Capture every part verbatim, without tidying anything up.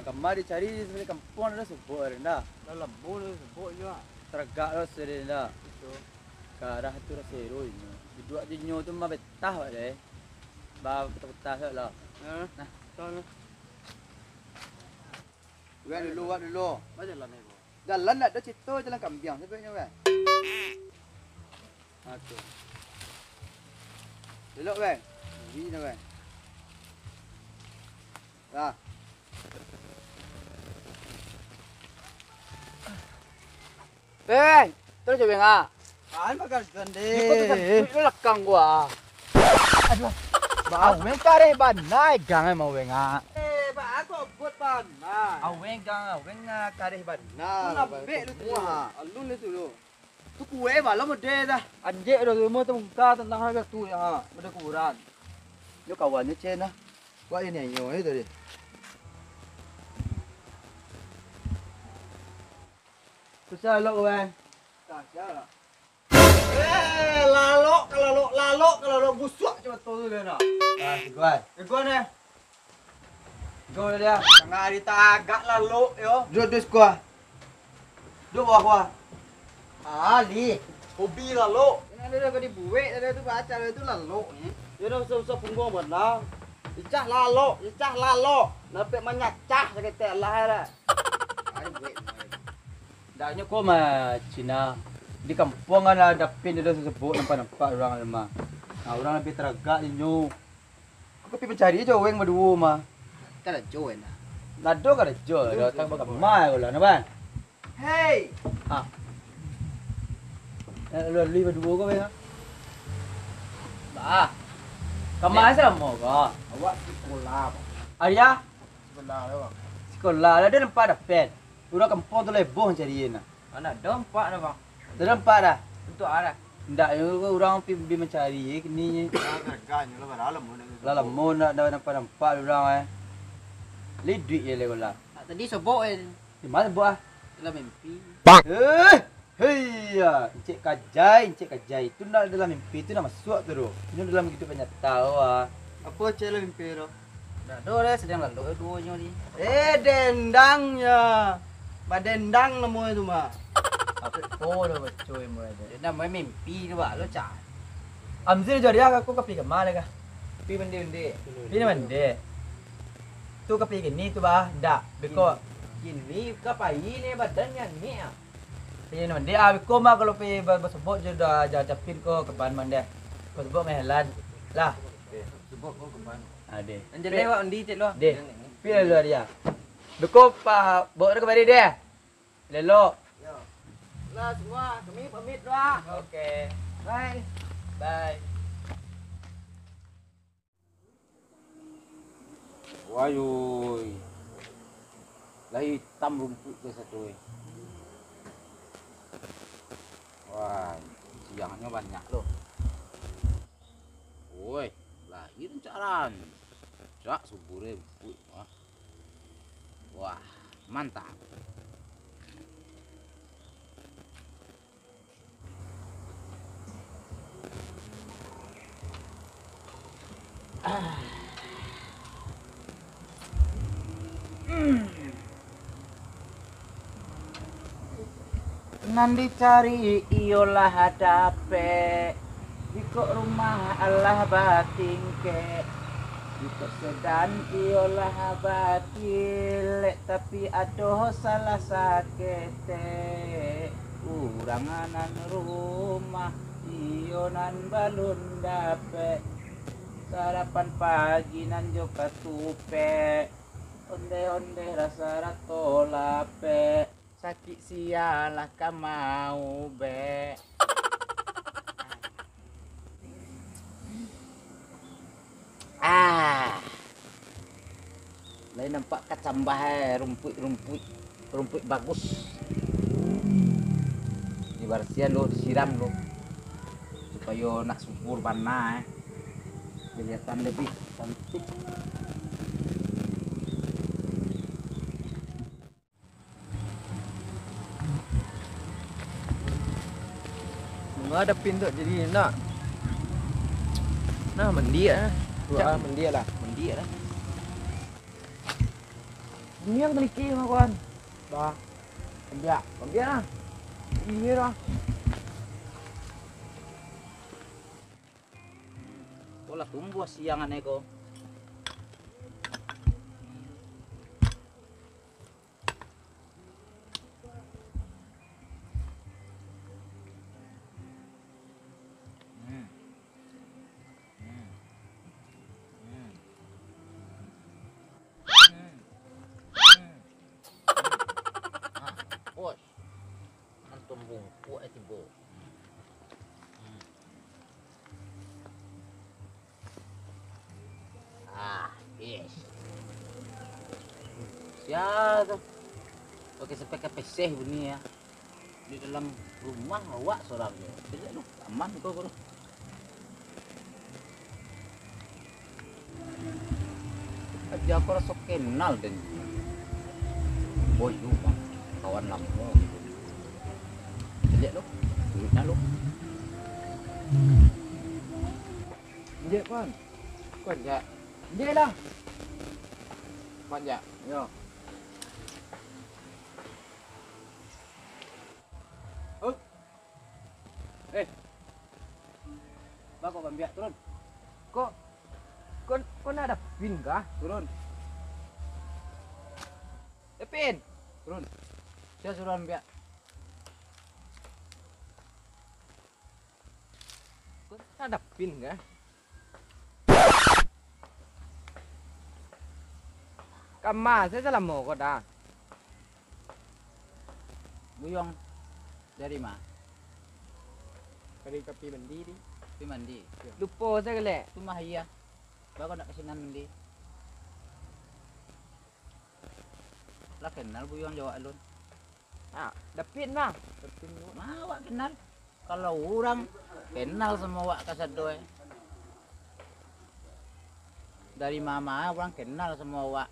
Kamari cari di kampuang ado sobok ado ndak? Lah lamo lah sobok inyo, ah. Taragak lah sudah ndak? Itu. Ka arah tu raso ero inyo. Duduak di inyo tu mah betah awak deh. Ba betah-betah awak lah. Nah. Nah. Tahu lah. Buat dulu, buat dulu. Bajalan, Ibu. Jalan ndak ado cito, jalan kambiang sabananyo, Bang. Oke. Elok, Bang. Ini, Bang. Dah. Eh, terus, Bang, ah. Ah, ini bakal gandeng. Di kota kan, di belakang gua. Aduh. Bang, Weng kareh bana, gang emang Weng, ah. Eh, Bang, aku buat bana. Aweng gang, Aweng, ah, kareh bana. Nah, Bang, Bang, Bek lu tu. Wah, alun lu tu lu. Tu kue malam ode dah. Anjek dah semua tungka tentang harga tu ya, ha. Benda kuburan. Yo kawannya Cen lah. Wah, ini nyo, eh, tadi. Susah lo, Weng. Susah lah. Eh, lalok ka lalok, lalok ka lalok, busuak cuma tu tu dah. Ah, siguan. Siguan, eh. Go dah dia. Tangah hari tagak lalok yo. Duduk, duduk siko. Duduk bawah, bawah. Ah, Ali. Hobi lalok. Yang ada dah dibuek, ada tu baca tu lalok ni. Yo dah usah-usah pungguang bana. Icah lalok, icah lalok. Napek manyacah saketek lah dah. Ndak nyo ko mah Cina. Di kampuang kan lah dapin ado sasebok nampak-nampak urang lemah. Nah, urang labiah taragak inyo. Aku pi mancari jo Weng baduo mah. Karajo Weng dah. Nado karajo, dah tak bagamai ko lah, nah, Bang. Hei. Ha. Eh, lu, lu baduo ko, Weng, ah? Bah. Kama asa mo ko? Awak sikola, Bang. Aria? Sikola lah, Bang. Sikola lah, ado nampak dapet. Urang kampuang tu leboh mancari nah. Anak dompak dah, Bang. Ado nampak dah? Untuak a dah? Ndak, yo, urang pi, bi mancari, eh, kini. Ah, gagah nyo lah, lah lamo ndak. Lah lamo ndak, ndak nampak-nampak urang, eh. Liduik je lah, lah. Ah, tadi sobok, eh. Di ma sobok, ah? Dalam mimpi. Eh, hei, ya. Encek kajai, encek kajai. Tu ndak dalam mimpi, tu ndak masuak tu, doh. Inyo dalam kehidupan nyata, ah. Apo cek dalam mimpi tu? Dak ado deh, sadang lalok duonyo ni. Eh, dendang nyo. Badendang namo tu mah. Apo ko dah baco ilmu aja. Dendang main mimpi tu, Bak, lo, Cak. Amzil jariah aku ka pi ka ma lai kah? Pi mandi, mandi. Pi mandi. Tu ka pi kini tu, bah, ndak. Beko. Kini ka pai ni badan nyo ni, ah. Iyo, nan dek, ah, beko mah kalau pai ba-, basobok jo da, ja-, Japin ko kaban mah deh. Basobok ngan Helan. Lah. Sobok ko kaban. Ah, deh. Nan jaleh awak undi cek lo. Deh. Pi lah lu dia. Beko pa, bawa dah kamari deh. Lelok. Yo. Lah semua, kami pamit lah. Oke. Bye. Bye. Wayoi. Lah itam rumpuik ko sato, eh. Wah, siangnyo banyak lo. Woi, lah itam caran. Cak subur, eh, rumpuik. Wah. Wah, mantap. Nan dicari iyolah dapek, jikok rumah alah batingkek, jikok sedan iyolah batilek, tapi ado salah saketek. Urang nan rumah iyo nan balun dapek, sarapan pagi nan jo katupek, ondeh-ondeh rasa rato lapek, sakik sialah ka maubek. Ah. Lai nampak kacambah, eh, rumpuik-rumpuik, rumpuik bagus. Dibarasian dulu, disiram dulu. Supayo nak subur bana, eh. Kelihatan lebih cantik. Bunga ada pintu jadi enak. Nah, mandiak lah. Wah, mandiak lah. Mandiak lah. Niang teliki mah, kawan. Bah. Ambiak. Ambiak lah. Iya lah. Ko lah tumbuah siang aneh ko. Hmm. Hmm. Hmm. Hmm. Hmm. Ah, bos. Nonton bungkuk eh tibo. Hmm. Ah, yes. Sia tu. Pakai sepeda peseh bunyi ya. Di dalam rumah awak sorang je. Caliak lu, aman ko, bro. Aja aku raso kenal den. Boy, lu, Bang. Kawan lamo gitu. Caliak lu, duitnya lu. Injek, Pan. Kuat, Jak. Injek lah. Kuat, Jak. Yo. Oh. Eh. Bako bambiak, turun. Kok, kok, kok nak ada pin kah? Turun. Eh, pin. Turun. Saya suruh ambiak. Kok nak ada pin kah? Kama, saya salamo kok dah. Buyuang dari ma? Dari tapi mandi di. Tapi mandi. Lupo saya kelek. Tu mah iya. Bako nak kasinan mandi. Lah kenal buyuang jawak alun. Ah, dapin mah. Dapin mah. Ma awak kenal? Kalau urang kenal samo awak kasado, eh. Dari mama urang kenal samo awak.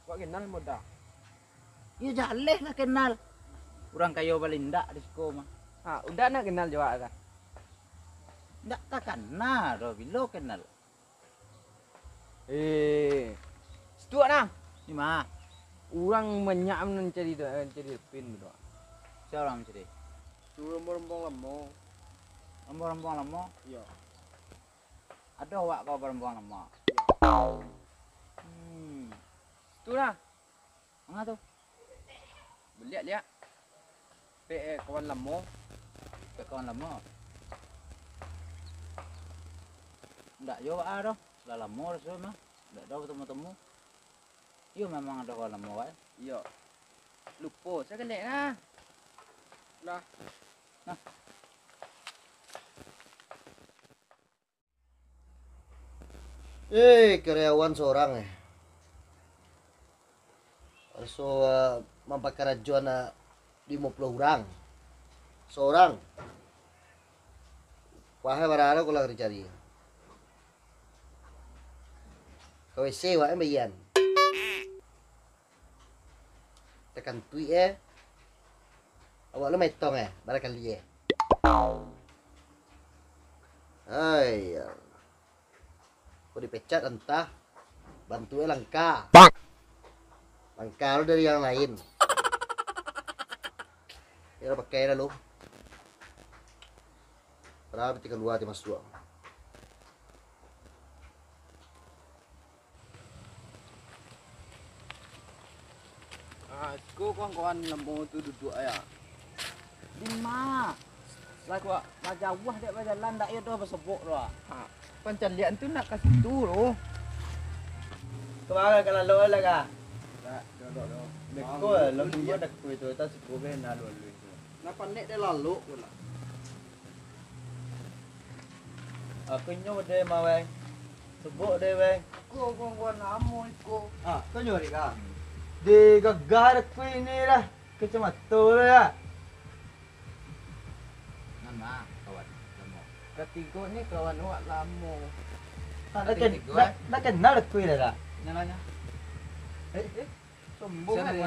Awak kenal samo Uda? Iyo, jaleh lah kenal. Urang kayo balindak di siko mah. Ha, Uda nak kenal jo awak kah? Ndak takana doh, bilo kenal. Eh, situ nah. Di ma? Urang banyak mancari do-, mancari dapin tu. Sia urang mancari? Tu rombong-rombong lamo. Rombong-rombong lamo? Iyo. Ado awak ko rombong lamo? Iyo. Hmm. Situ nah. Manga tu? Baliak-liak. Pek, eh, kawan lamo. Pek kawan lamo. Ndak yo, ah, doh. Lah lamo raso mah. Ndak ado batemu-temu. Iyo, memang ado kawan lamo, kan? Iyo. Lupo, sagalek nah. Nah. Nah. Eh, karyawan sorang, eh. Raso, eh, mampakarajoan, eh, limo puluah urang. Sorang. Wahai bararo ko lah dicari. Ka W C wak, eh, bagian. Takantuik, eh. Awak lo maetong, eh, barakali, eh. Hai, ya. Kok dipecat antah. Bantuak, eh, langka. Langka lo dari yang lain. Ya, pakai dah lo. Padahal piti kalua ti masuak. Ah, siko kawan-kawan lamo tu duduak, ya. Di ma? Lah, kok lah jauah dek bajalan, ndak iyo doh basobok doh. Ha, pancaliak tu nak ka situ doh. Ka ma ka lalok lah ka? Ndak, lalok doh. Beko, lo tunggu dak kuih tu, tak siko be nak lalu itu. Nah, panek dek lalok ko lah. Aku nyo deh, ma, weh. Sobok deh, weh. Ko, ko, ko, namo iko? Ah, ko nyo deh, ka? Di gagah dah kuih ni lah. Kacamato lah, ya. Nan ma, kawan? Lamo. Katigo ni kawan awak lamo. Ah, dah ken-, dah, dah kenal kuih dah, dah? Nyo lah, nyo. Eh, eh, sombong. Sia namo?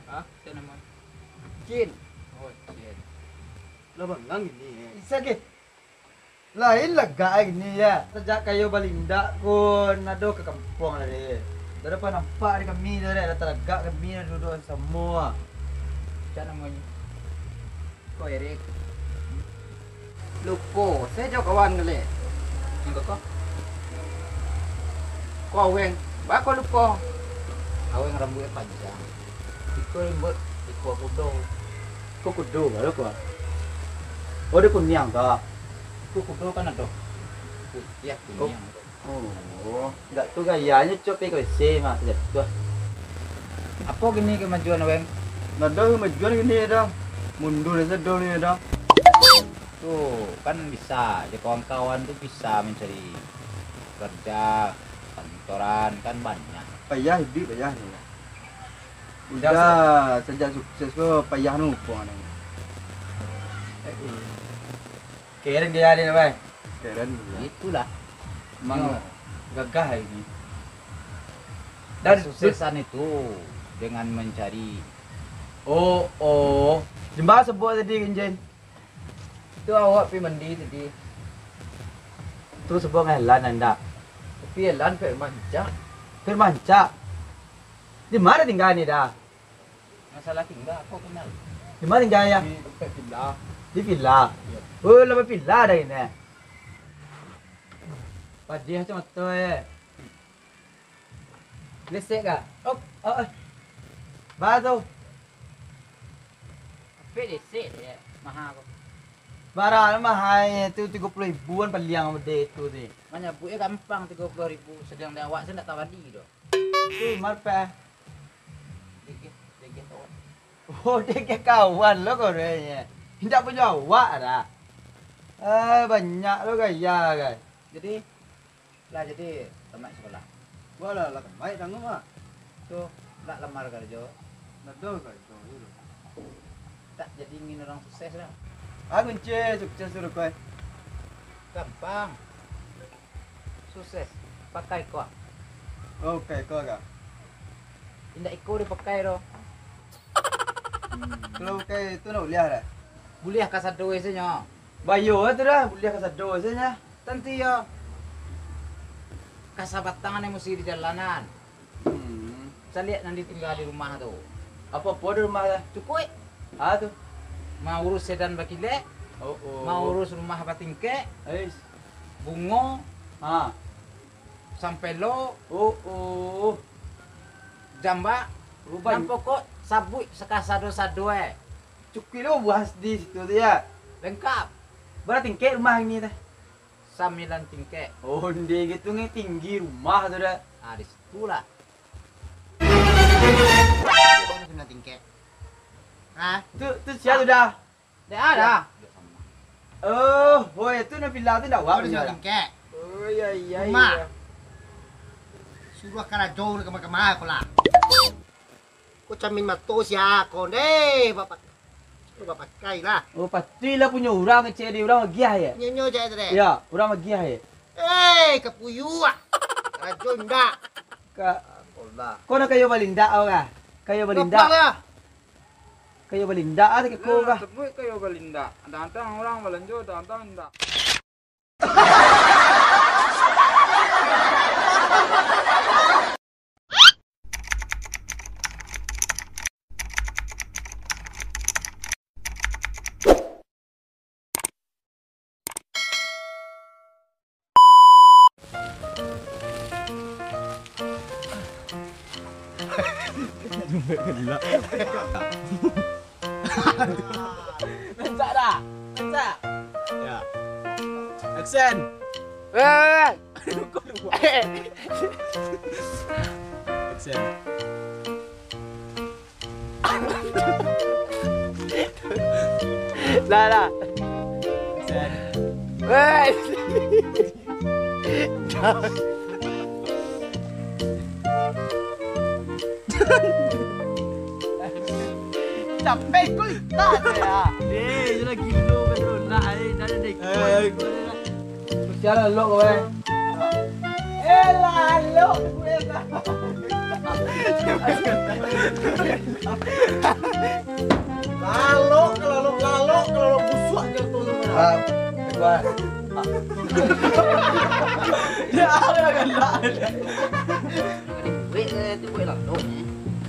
Ha? Sia namo? Cin. Oh, Cin. Lah bangang ini, eh. Isa ke? Lain lagak ai kini, ya. Sajak kayo balindak ko, nado ka kampuang tadi. Dah dapat nampak di kami tu, dah talagak kami dah duduak samo. Cak namonyo. Ko Erik. Lupo, sajo kawan kali. Nan ko? Ko Aweng. Bako lupo. Aweng rambuiknyo panjang. Iko rambut, iko kudo. Ko kudo baru ko. Oh, dia kuniang tu. Ko kudo kan ado. Putiah kuniang. Oh, dak tu gayanyo cok pai ka W C mah, jatuah. Apo kini kemajuan, Weng? Ndak ado kemajuan kini dah. Mundur sajo ni dah. Tu, kan bisa je kawan-kawan tu bisa mencari kerja, kantoran kan banyak. Payah hidup, payah ni. Udah sajak sukses tu payah nu puang ni. Keren dia ni, Bang. Keren. Itulah. Memang gagah ini. Dan kesuksesan itu dengan mencari. Oh, oh. Jemba sebut tadi, Kenjen. Itu awak pi mandi tadi. Tu sebut ngan Elan, ndak? Tapi Elan Firman Cak. Firman Cak. Di mana tinggal ni dah? Masalah tinggal, kok kenal? Di mana tinggal ya? Di dekat villa. Di villa? Iya. Oh, lah villa dah ini. Padih macam tu eh. Lesek kah? Oh, oh, oh. Bah tu. Tapi lesek je, mahal kok. Barang mahal tu tiga puluh ribuan paliang gede tu ni. Manyabuiknyo gampang tiga puluh ribu, sedang di awak tu ndak tawadi doh. Tu marpe. Degeh, degeh kawan. Oh, degeh kawan lo korenyo. Indak punyo awak dah. Eh, banyak lo gaya kan. Jadi, lah jadi tamaik sekolah. Wah lah, lah tamaik tangguh mah. Tu, nak lamar karajo. Nak do karajo dulu. Tak jadi ingin orang sukses dah. Ah, kunci sukses tu koi. Gampang. Sukses, pakai ko. Oh, pakai ko ka? Indak iko dipakai doh. Kalau pakai tu nak buliah dah? Buliah kasado isinyo. Bayo tu dah, buliah kasado isinyo. Tantu iyo. Kasabatang ni musti dijalanan. Hmm. Caliak nan ditingga di rumah tu. Apo-apo di rumah tu? Cukuik. Ah tu. Maurus sedan bakilek, oh, oh. Maurus rumah batingkek, ais. Bungo, ha. Sampelo, oh, oh. Jambak, ruban. Nan pokok sabuik sakasado-sado eh. Cukuik lo buah di situ tu ya. Lengkap. Bara tingkek rumah ini teh? Sambilan tingkek. Oh, ndeh gitu nge tinggi rumah tu dah. Ah, di situ lah. Sambilan tingkek. Hah? Tu, tu sia tu dah. Dah ada. Oh, oh, itu nak villa tu dah awak. Sambilan tingkek. Oh, iya, iya, rumah. Suruah karajo ka ma-ka ma ko lah. Ko camin mato sia ko ndeh, bapak. Cubo bapakai lah. Oh, patuiklah punyo urang, kecek di urang magiah ya? Nyo-nyo cak tu deh. Ya, urang magiah ya? Eh, kapuyuah. Karajo indak. Ka-, apolah. Ko nak kayo balindak kau kah? Kayo balindak. Kayo balindak ah, sakiko kah? Sabuik kayo balindak. Kadang-kadang urang balanjo, kadang-kadang indak. Rancak dah. Rancak. Ya. Action. Eh. Action. Dah, dah. Action. Eh. Capek kau litak tu ya. Eh, dia lagi dulu kan tu nak eh, dah ada dek. Eh. Sial lah lok kau eh. Eh lah lok gue dah. Lalok, lalok, lalok, lalok busuak jatuh tu. Ah, gua. Ya, ada galak. Duit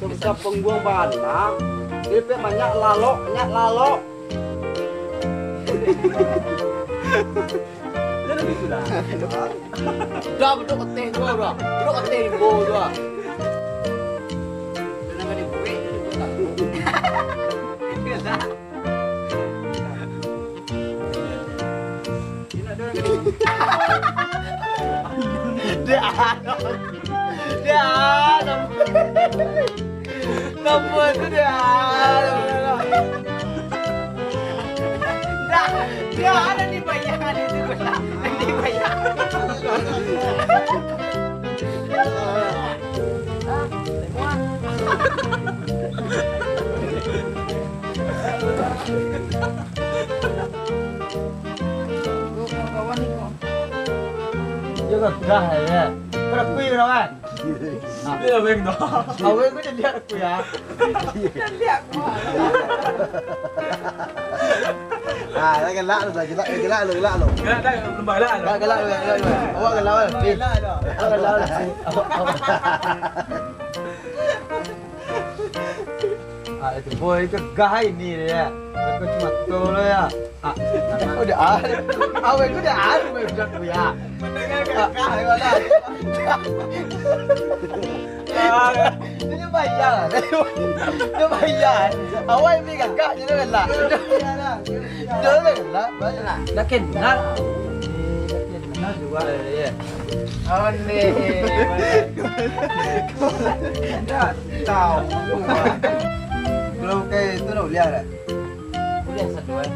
Susah pungguang bana. Ipek banyak lalok, banyak lalok. Dia lebih sudah. Dah, bedok keteh tu, dah. Bedok keteh limbo tu, dah. Dia nak kena buik, dia nak. Dia ada. Dia ada. Nama tu dia ada. Dah, dia ada di bayangan itu, dah. Di bayangan. Yo gagah ya. Berapa ya, kawan? Dia dah beng dah. Awak kau dah lihat aku ya. Dah lihat aku. Ah, dah galak lu, dah galak, galak lu, galak lu. Galak dah, lembah lah. Galak, galak lu, galak lu. Awak galak lu. Awak galak lu. Awak, awak. Ah, itu boy gagah ini dia. Aku cuma tu lo ya. Ah, udah ah. Awak itu udah ah, udah aku ya. Mendengar gagah, gimana? Dia bayar. Dia bayar. Awak ini gagah je lah. Dia lah galak, bayar lah. Dah kenal. Dah kenal juga ya. Aneh. Dah tahu. Kalau kayak itu nak uliah dah. Uliah satu eh.